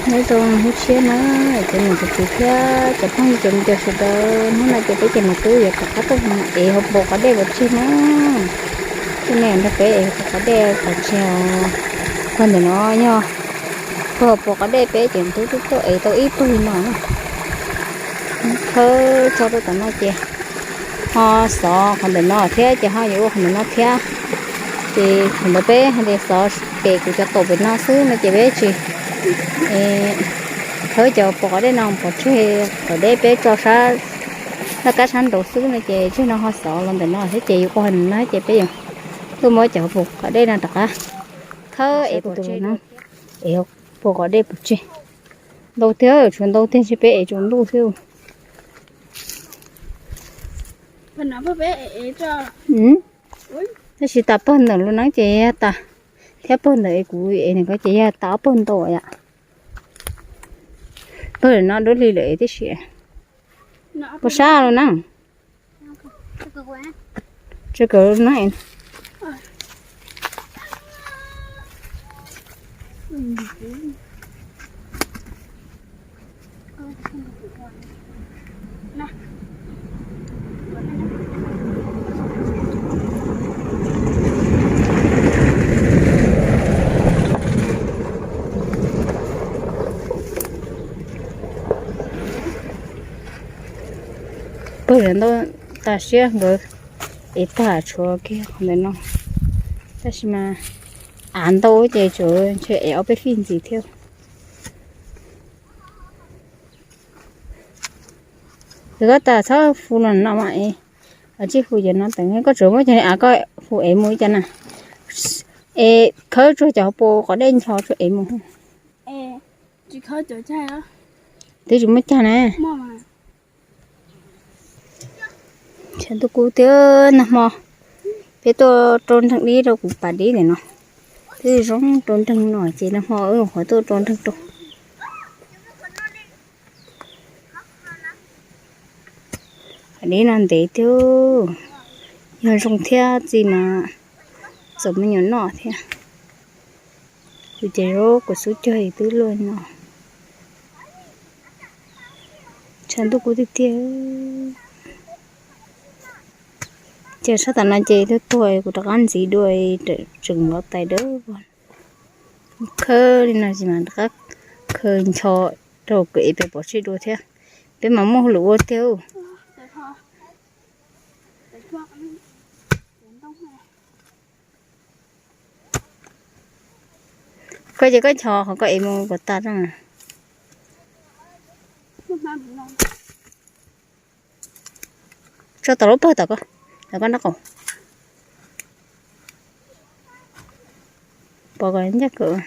Nyob zoo hnub tshiab na, cov niam cov txiv thiab cov phooj ywg cov me cov sawv daws, hnub no ces peb cov niam tub yuav rov qab tuaj mus ev hauv paus qos dej pov tseg na. Tuaj nrog peb ev hauv paus qos dej pov tseg os. Qhov ntawm no yog puag hauv paus qos dej peb cov niam tub tuaj ev tau ib pawg li no na. Khawb tso rau tom no ces ho xov qhov ntawm no thiab ces ho yuav ua qhov ntawm no thiab. Ces thaum ntawd peb hais tias xov pem kuv cov qaum pem no xwb no ces peb tsis khawb cov paus qos dej no pov tseg, tom deb peb tso sab laj kab sab nraud xwb no ces tseg no ho xov los ntawm no thiab ces yuav ua qhov ntawm no ces peb yuav tuaj muab cov paus qos dej no rov qab khawb ev pov tseg no. Ev paus qos dej pov tseg ntau tiag, tshuav ntau tiag, ntshe peb ev tsaus ntuj xwb. Tab sis tas pawg ntawm lub neeb ces yog tas, thiab pawg ntawm kuv ev nws ko ces yog tas ob pawg ntau yom. Pawg no dub hli lawm tib si. Puas sab lub neeb? Tsw kawg lub neeb. Pawg ntawm ntau tas siab nkawd ev tag tshuav kiag qhov ntawm no. Tab sis mas av ntau ces tsuas ntshe ev ob peb fij ntxiv thiab. Ces koj tas txhob hu los no mas ev, tsij hu cov no teem, koj tsuas muab cov av koj hu ev mus ib co na. Es khawb tsuag cov hauv paus qos dej ncho tsuag ev mus. Twb tsis muaj cag na. Tshav ntuj kub tiag, nag hmo peb tuaj rau nreeg dib rau kuv pas dib ntawm no. Twb zoo rau nreeg no ces nag hmo wb qhuav tuaj rau nreeg rau. Pas dib no ntev tiag, yog zoo thiab txi mas txaus me nyuam noj thiab. Kuv ces kuv xub cuag twb luaj no. Tshav ntuj kub tiag tiag. Ces sab tam no ces tuag tuag kuv rov qab ntxiv dua, tseem lov tais dawb vog. Khawb li no ces mas rov qab khaws ncho rau kwv ev pem pov tseg dua thiab. Peb mas muaj hauj lwm ua tiag. Koj ces koj ncho qhov koj ev mus kom tas rau. Tso tom lub pawg tom koj, tom koj nraub qaum. Pov kom ncaj kawm.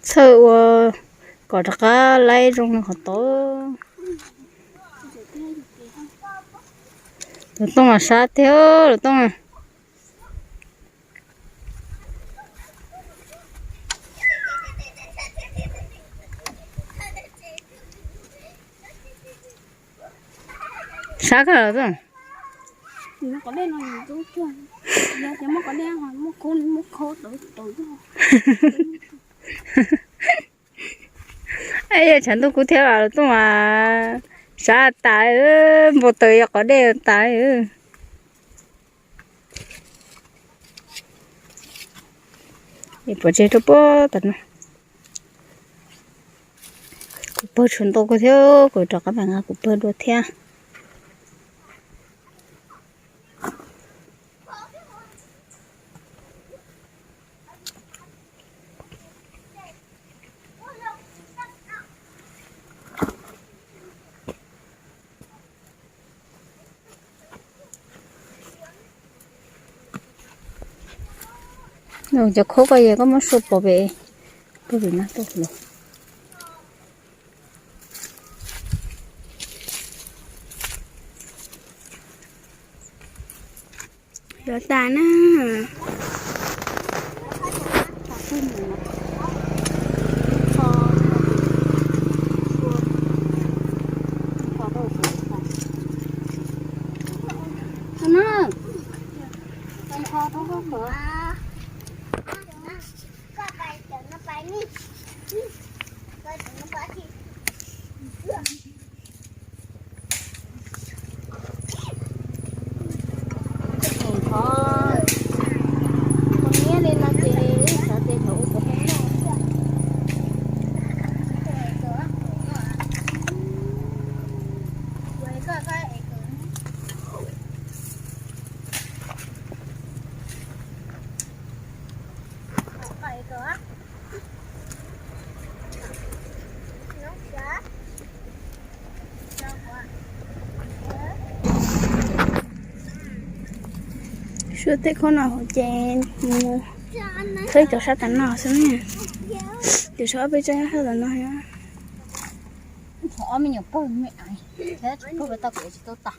Txhawj ua kom rov qab laib zoo li qhov tod. Lus tooj mas sab tiag lus tooj. Sab kawg lus tooj. Yog tshav ntuj kub thiab los lus tooj mas sab tas, npau taws yog qhov dej tas. Pov tseg rau puag tom no. Kuv pawg tshuav ntau kawg thiab, kuv rov qab mam nqa kuv pawg dua thiab. Cov khaub koj yog koj muab sua pov pem, pov pem no tuaj los. Yuav tas na. Suav tej khob no ces mus thawb cov sab tas no xwb ne. Ces suav ob peb tsob sab tas no. Ob me nyuam pawg me aiv, tsis pawg tau kuv tsis tau tas.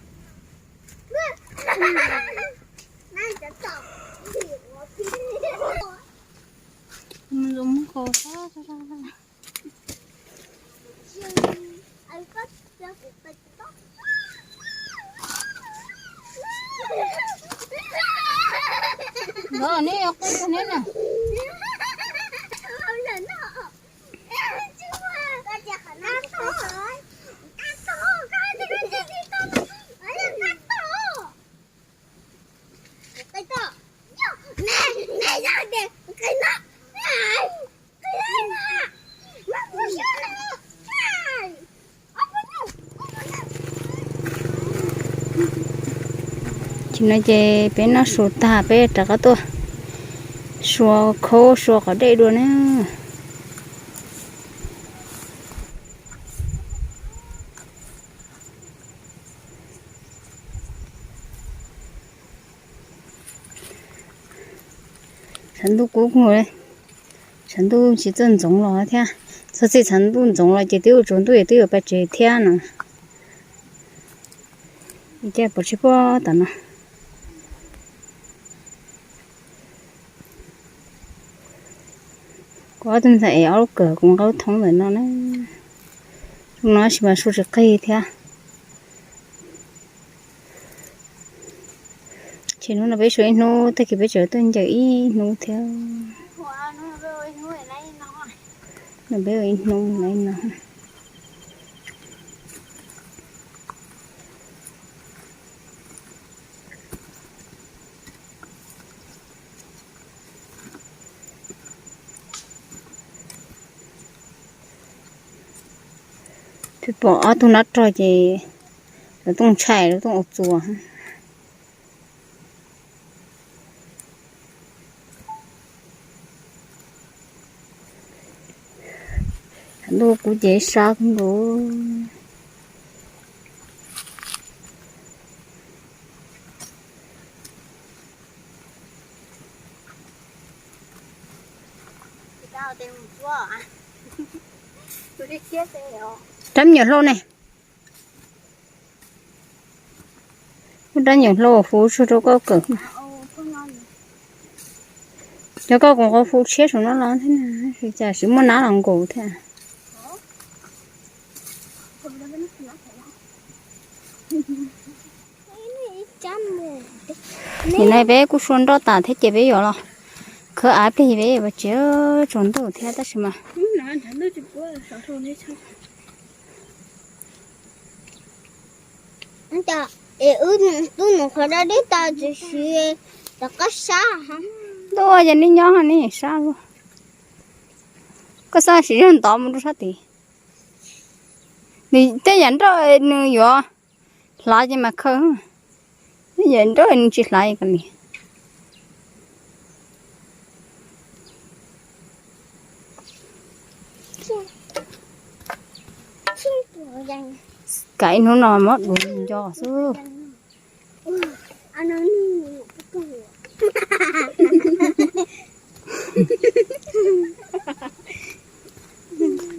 Los neb qe neb na. Ces no ces peb noj su tag peb rov qab tuaj sua khaub sua qos dej dua na. Tshav ntuj kub kub, tshav ntuj tsis txawj ntxoov los thiab. Txog txij tshav ntuj ntxoov los ces twb yuav tsaus ntuj es twb yuav pais tsev thiab no. Ces pom tsis pom tom no. Kuv ob tug ntxhais es ob lub kawm kuv nqa lub thoob ntawm no na. Zoo no tab sis mas su tsis qig thiab. Ces hnub no peb su ib hnub, tag kis peb tseem tuaj ncaws ib hnub thiab. No peb ua ib hnub no. Peb pom ob tug nab rog ces lawv tuaj ntshai lawv tuaj ua txuas. Ntuj kub ces sab kawg nkaus. Rab me nyuam hlau ne. Muab rab me nyuam hlau huv tsuag rau koj kawm. Cov koj koom qhov huv tshiab saum no los thiab na, cas tsis muaj nab los nkaus thiab. Nim no peb kuj sua nroj tas thiab ces peb yuav los khawb av plig peb yuav tsev, tsaus ntuj thiab tab sis mas Wb tub nus qhov dab dib tau tsis siv, rov qab sab. Ntuj, yog neb nyob neb sab luaj. Koj xav siv zog ntov mus rau sab tid. Nws tej yam nroj nws yuav hlav ces mas khaws, tej yam nroj nws tsis hlav kom li. Kav ib hnub no muab duav nco xwb.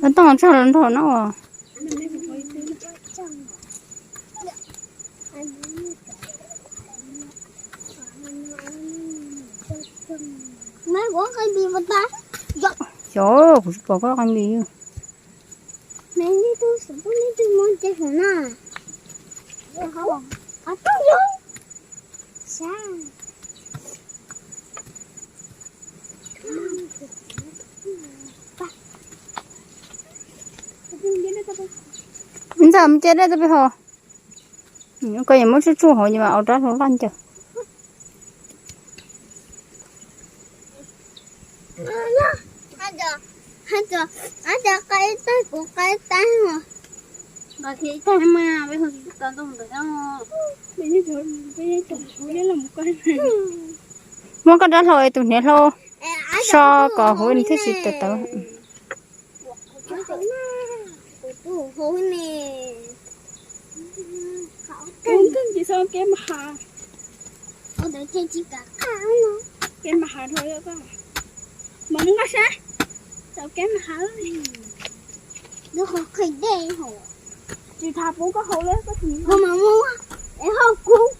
Los tooj tso los nrog no. Xyov, kuv tsis pom koj qee li. Ntxawm mus ce dej tau peb hos. Koj yuav muab tsuj tsuj hauv ces mas au rab hlau laj ncaws. Muab koj rab hlau es tus hniav hlau so kom huv thiaj tsis tawv tawv. Tsis tas pub koj haus li, koj tsis haus kub.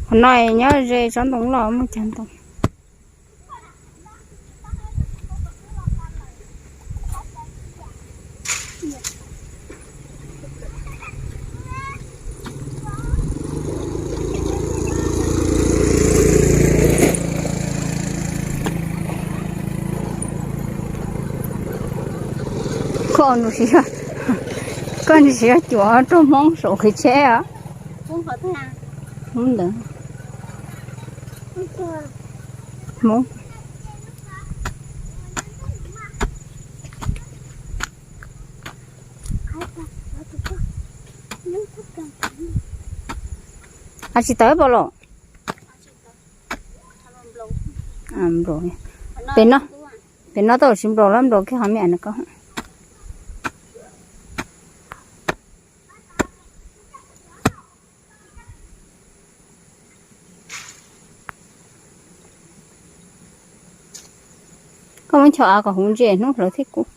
Qhov no nyob ze tsob ntoo loj muaj cag ntoo. Koj nws siv, koj nws siv cuav rau Hmoob saum kev tsheb os. Hmoob ntawd. Hmoob. Tsis tawv pom los. Pem no, pem no tau tsis nplaum lab nplaum kiag qhov me as no koj. Koj muab ncho av kom huv ntsia hnub hlawv thiab kub.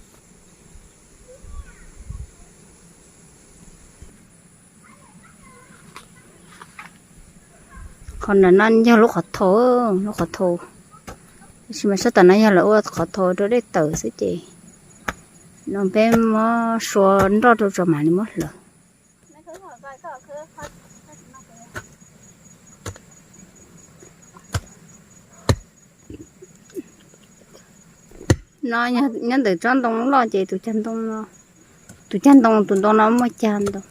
Qhov ntawm no yog lub qhov thau, lub qhov thau. Tab sis mas sab tom no yog lawv ua qhov thau rau dej tawm xwb ces no peb muab sua nroj rau tso mam li muab hlawv. No nyob ntawm tsob ntoo loj ces tus cag ntoo no, tus cag ntoo, tus ntoo no muaj cag ntoo.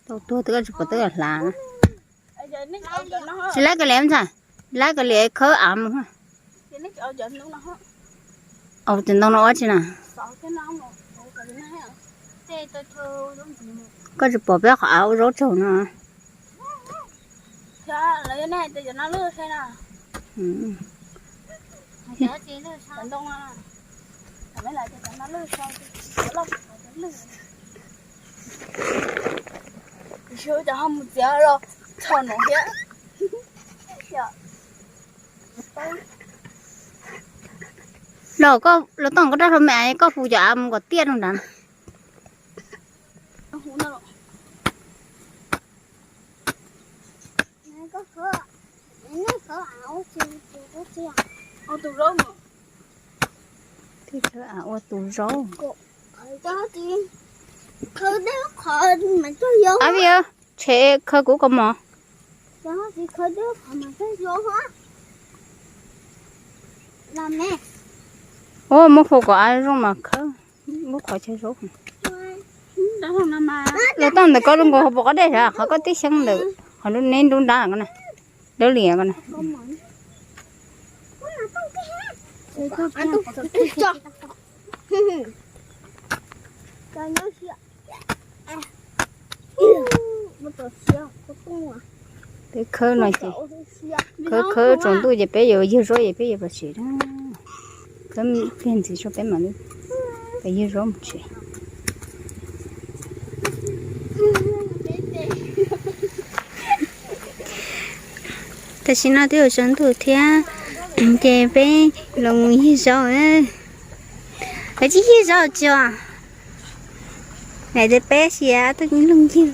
Tau tuag twb tsis pom twb hlav. Tsis laib kawg li ntxhais, laib kawg li khawb av mus. Au, cov ntoo no ua tsi na? Koj tsis pom peb qhov av ua zaub tsaug no? Cov ho mus txiav los txhom no thiab. Los koj los tooj koj rab hlau me es koj fu cov av mus kom tiaj rau nrad. Ua tus zaub. Ab, tshem khawb kuv kaus mom. Ua muab fau kom av zoo mas khawb lub qhov chaw zaub. Los tooj ntawm koj zoo nkaus hauv paus qab dej sav, qhov koj tib xyeeb ntawm qhov neb nrub nrab ko na, dawb li ko na. Peb khawb no ces, khawb khawb tsaus ntuj ces peb yuav yawg zaub ces peb yuav pais tsev. Khawb pliag ntxiv tso peb mam li pais yawg zaub mus tsev. Tam sim no twb yuav tsaus ntuj thiab, ces peb los mus yig zaub. Lawv tsis yig zaub tsis os, lawv tias peb xyov tus looj yig.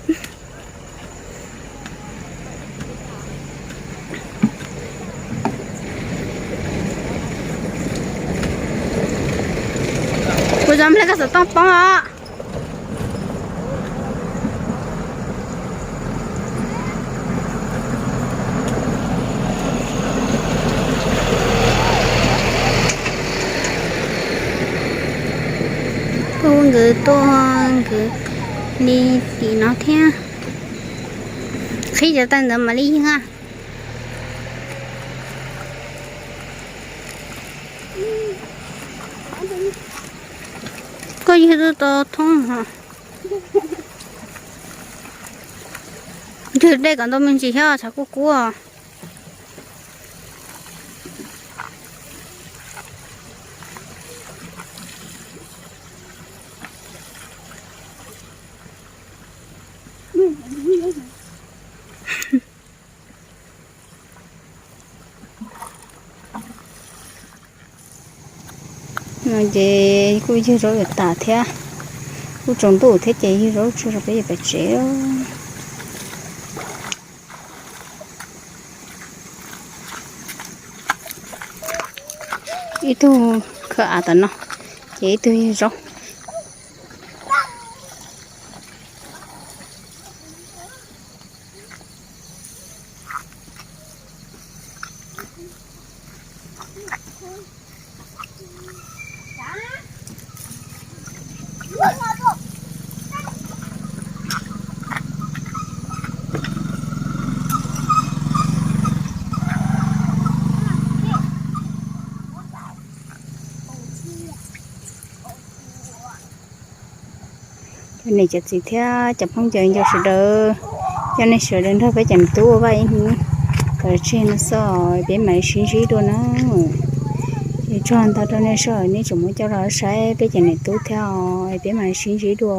Kuv zov nplej koj xov tooj poob os. Kuj nkawd tuaj nkawd li tim no thiab. Qhib cov taw ntawd mam li yig a. Koj yig tau thoob. Ntws dej kom ntau me ntsis thiab tshav kub kub. No ces kuj yug zaub yuav tas thiab, kuj tsaus ntuj thiab ces yug zaub tso peb yuav pem tsev. Ib tug khawb av tom no, ces ib tug yug zaub. Cov niam cov txiv thiab cov phooj ywg sawv daws, coj nej sawv daws nrog peb cov niam tub ua vaj ib hnub tom tseg no xwb, peb mam li sib ntsib dua na. Es tsaug ntau rau nej sawv, nej tseem muab coj los saib peb cov niam tub thiab os, peb mam li sib ntsib dua.